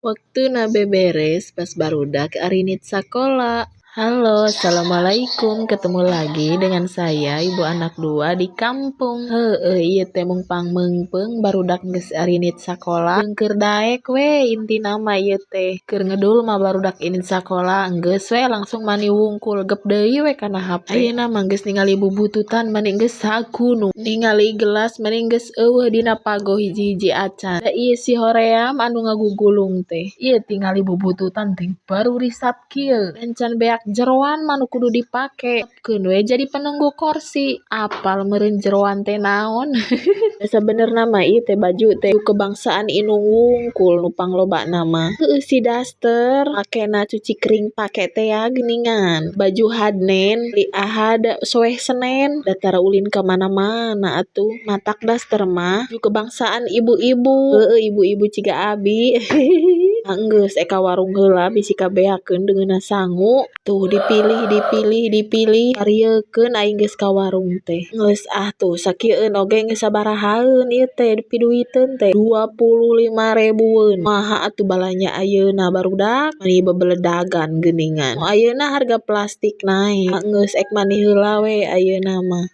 Waktuna beberes pas barudak arinit sakola. Halo, assalamualaikum. Ketemu lagi dengan saya, ibu anak dua di kampung. Heueuh, ieu teh mung pangmeungpeung barudak geus arinit sakola. Jeung keur daek we intina mah ieu teh. Keur ngedul mah barudak indit sakola geus we langsung mani wungkul, gep deui we kana HP. Ayeuna mah geus ningali bubututan mani geus sagunung. Ningali gelas mani geus euweuh dina pago hiji-hiji acan. Da ieu si hoream anu ngagugulung teh. Ieu tingali bubututan teh baru risap kieu. Encan beak jeroan mah nu kudu dipake. Keun we jadi penunggu kursi. Apal meureun jeroan teh naon. Sabenerna mah ieu teh baju teh kebangsaan indung wungkul nu panglobana mah. Heueuh, si daster makena cuci kering pake tea geuningan. Baju hadnen li ahad soeh Senen, da tara ulin ka mana-mana atuh. Matak daster mah baju kebangsaan ibu-ibu. Heueuh, ibu-ibu ciga abi. Enggeus ek ka warung heula bisi kabeakeun deungeunna sangu. Tuh dipilih, dipilih, dipilih, kariekeun aing geus ka warung teh. Geus ah, tuh sakieueun oge geus sabarahaeun ieu teh dipiduiteun teh 25 ribueun. Kumaha atuh balanja ayeuna, barudak? Mani bebeledagan geuningan. Ayeuna harga plastik naek. Geus ek mani heula we ayeuna mah.